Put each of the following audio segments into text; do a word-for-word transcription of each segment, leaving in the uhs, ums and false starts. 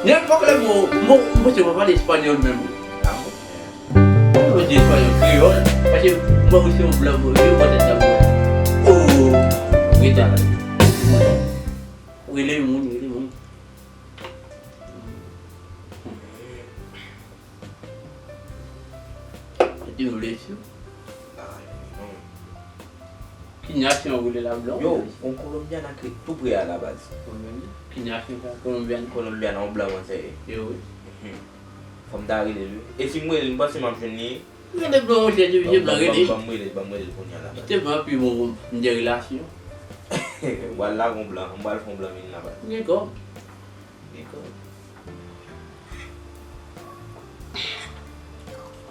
Nenpòt lè mwen, mwen, mwen, mwen pa pale espanyòl menm. Mwen di espanyòl, kreyòl, paske mwen, mwen se yon blan, mwen, mwen, mwen, mwen, oh, rete la. Rele moun, rele moun. Te vle si. Kinya se yon rele la blan. Yo, yon Kolonbyan ak tou pre a la baz. Kinya se yon Kolonbyan. Kolonbyan, yon blan mwen se. Yo, wi. Fò m ta rele l, wi. E si m rele l, m panse m ap jwenn li. Rele blan, monchè, te vle blan rele. Ban m rele, ban m rele l kounye a la baz. Te vle anpil bon, bon, m gen relasyon. M pral lage yon blan, m pral fè yon blan vin la baz. Gen kòb. Gen kòb.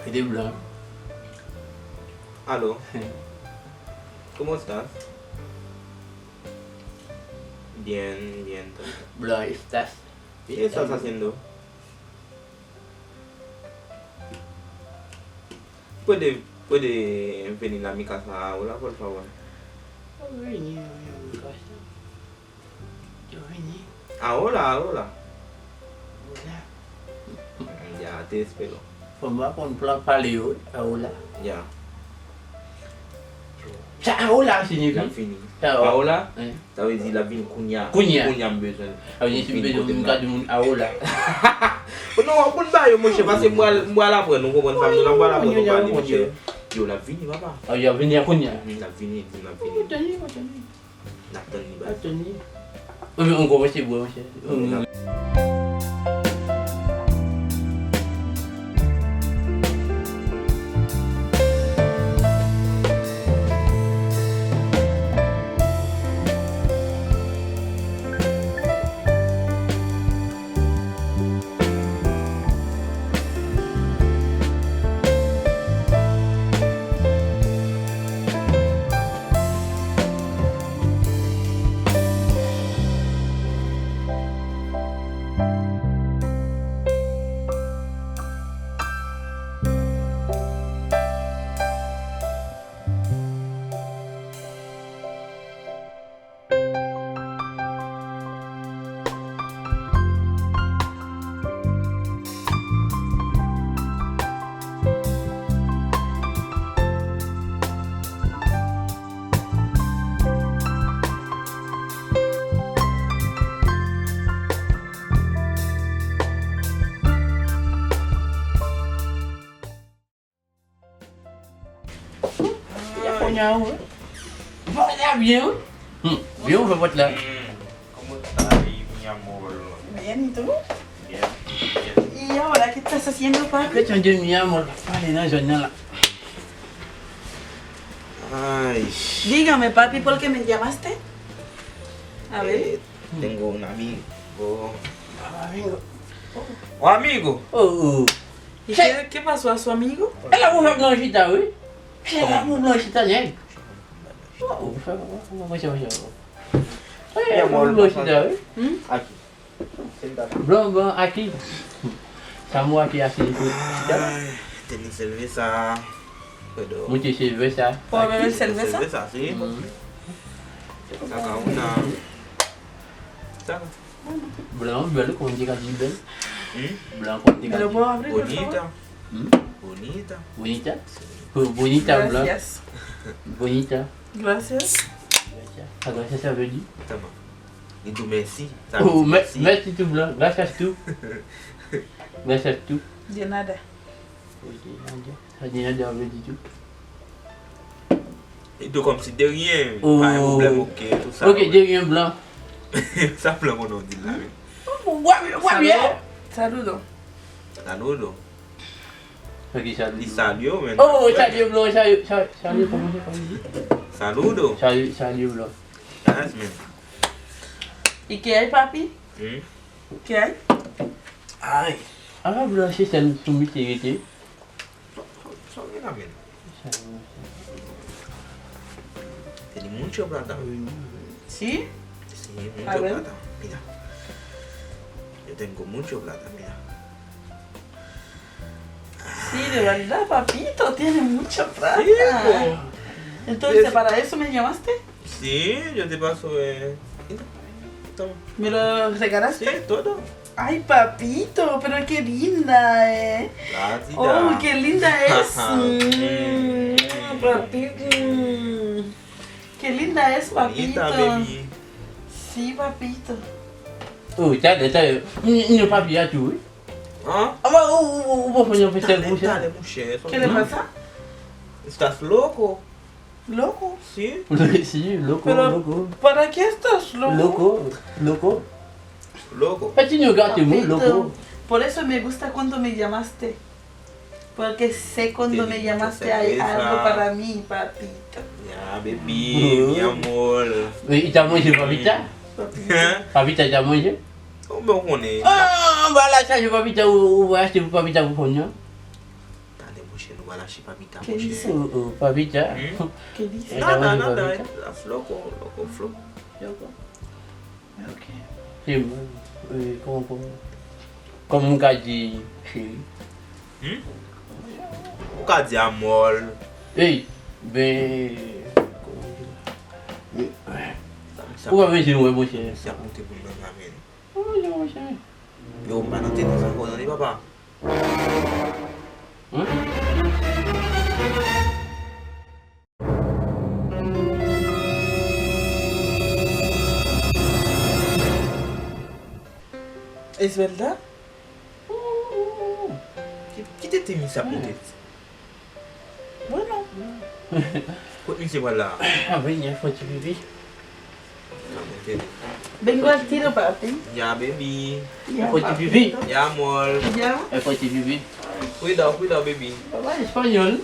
Rele blan. Aló. ¿Cómo estás? Bien, bien, todo. Blan, estás. ¿Qué estás haciendo? ¿Puede, puede venir a mi casa ahora, por favor? Vini a mi kasa. Yo vini. Ahora, ahora. Hola. Ya, te espero. Fò m aprann pale yo, ahola. Ya. Sa ahola siyifi? L ap vini. Ahola? Sa vle di l ap vini kounye a. Kounye a. Kounye a m bezwen l. Sa vle di si m bezwen moun, m ka di moun ahola. Non, w ap konn ba yo, monchè, paske m pral, m pral aprann, ou konprann sa m di w la, m pral aprann, ou pral di, monchè. Yo, l ap vini, papa. Yo ap vini a kounye a. L ap vini, l ap vini. Mwen tande, mwen tande. N ap tann li, baz. N ap tann li. Ou menm, ou kòmanse bwè, monchè. Wi, n ap Ya konya, wi. Pòt la byen, wi. Hmm, byen ouvè pòt la. ¿Cómo está ahí, mi amor? Bien, ¿y tú? Bien, bien. ¿Y ahora qué estás haciendo, papi? Kèsyon de mi amor, pa pale nan zòn nan la. Ay. Dígame, papi, ¿por qué me llamaste? A ver. Eh, tengo un amigo. Amigo. Oh, amigo. Oh, oh. ¿Y qué, qué pasó a su amigo? El la pou fè blan chita, wi. El la pou blan chita, nèg. Oh, oh, fè, fè, fè, fè, fè, fè. Eh, la pou blan chita, wi. Hmm? Aki. Blan, blan, aki. Sa mo aki a siyifi chita. Ay, teni selve sa. Moute selve sa. Pou bebe selve sa? Selve sa, si. Hmm. Sa ka ou nan. Sa ka. Blan, bèl, konn te ka di bèl. Hmm? Blan, konn te ka di. Bonita. Hmm? Bonita. Bonita? Bo-, bonita, blan. Gracias. Bonita. Gracias. Gracias. Ah, gracias, sa vle di? Tama. Li di w mèsi. Sa vle di mèsi. Mèsi tou, blan. Gracias tou. Gracias tou. De nada. Ok, de nada. Sa de nada vle di tou. E tou kòmsi de rien, pa gen pwoblèm, ok, tout sa. Ok, de rien, blan. Sa blan konnen w di l la, wi. Wè, wè, wè. Saludo. Saludo. Saludo. Ok, saludo. Li salye w, men. Oh, salye, blan, salye, salye, salye, kòman se, kòman se? Saludo. Salye, salye, blan. Yes, man. ¿Y qué hay, papi? Hmm? ¿Qué hay? Ay. Ala blan se sèl sou misye rete. Sa w gen la, men? Tiene mucho plata. Sí. Sí, mucho plata. Mira. Yo tengo mucho plata, mira. Sí, de verdad, papito, tiene mucho plata. Sí, po. Entonces, ¿para eso me llamaste? Sí, yo te paso, eh, mira, toma. ¿Me lo regalaste? Sí, todo. Ay, papito, pero qué linda es. Oh, qué linda es. Mm, papito. Qué linda es, papito. Sí, papito. Oh, talè, talè. Ni, ni papi a tou, wi. Hein? Ah, bah, ou, ou, ou, ou pa fè yon sèl bouch, hein? Talè, talè, mon cher. ¿Qué le pasa? Estás loco. Loco. Sí. Sí, loco, pero, loco. ¿Para qué estás loco? Loco, loco. Loco. Petit niño gâté, muy loco. Por eso me gusta cuando me llamaste. Porque sé cuando me llamaste hay algo para mí, papito. Ya, baby, mi amor. Wi, li ta manje papita? Papita, li ta manje? Ou ben konnen. Ah, ba la chaje papita, ou, ou achte pou papita pou fon nan. Tande, monchè, nou pral achte papita, monchè. Oh, oh, papita. Hmm? Nada, nada, estás loco, loco, flo. Loco. Ok. Se mwen, e, kòman, kòman, kòman m ka di cheri? Hmm? Ou ka di amor. Ey, ben, kòman di la? Ou pa bezwen wè, monchè. Sa monte pou m nan la, men. Ou pa bezwen wè, monchè. Yo, m pa nan tenis ankò, tande, papa. Hein? Esmeralda? Ki-, kite tenis ap monte. Bueno. Kot misye pral la? A, vini, fò ti pipi. Vengo al tiro, papi. Ya, baby. Ya, fò ti pipi. Ya, amor. Ya. E fò ti pipi. Cuidado, cuidado, baby. Papa espanyol.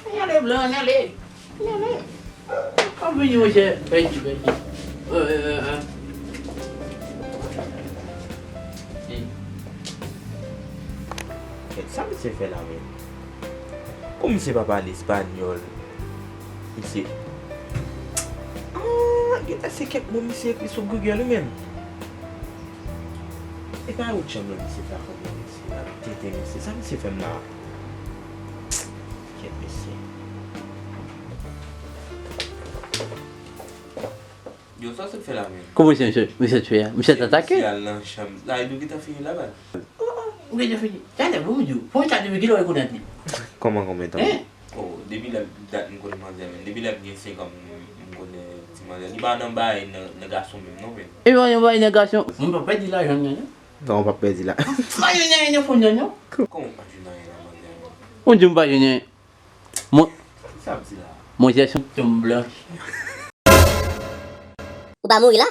Ann ale, blan, ann ale. Ann ale. Ann vini, monchè. Bèl ti, bèl ti. Kèt, sa misye fè la menm? Kou misye pa pale espanyòl. Misye. Ah, genlè se kèk mo misye ekri sou Google wi menm. E pa yon djanm nan misye fè a konprann misye, l ap tete misye. Sa misye fè m la? Kèt mesye. Yo, sa w sot fè la menm? Kòman misye, misye, misye t fè a? Misye t atake? Misye al nan chanm. La, nou gentan fini la, baz. Oh, oh, ou gentan fini? Talè, bon, m di w. Fò m sa depi kilè w rekonèt li? Kòman, konbyen tan? Hein? Oh, depi lè dat m konn manzè, men. Depi lè m gen senk an, m, m konnen ti manzè. Li pa nan bay nan, nan gason menm, non, men. E pa nan bay nan gason? Mwen pa pèdi lajan nan, non? Non, w p ap pèdi la. Pa jwenn anyen nan fon nan, non? Kòman w pa jwenn anyen nan manzè a? Ou di m pa jwenn anyen. Mon-, sa ap di la? Monchè, se yon tonm blanch. Ou pa mouri la?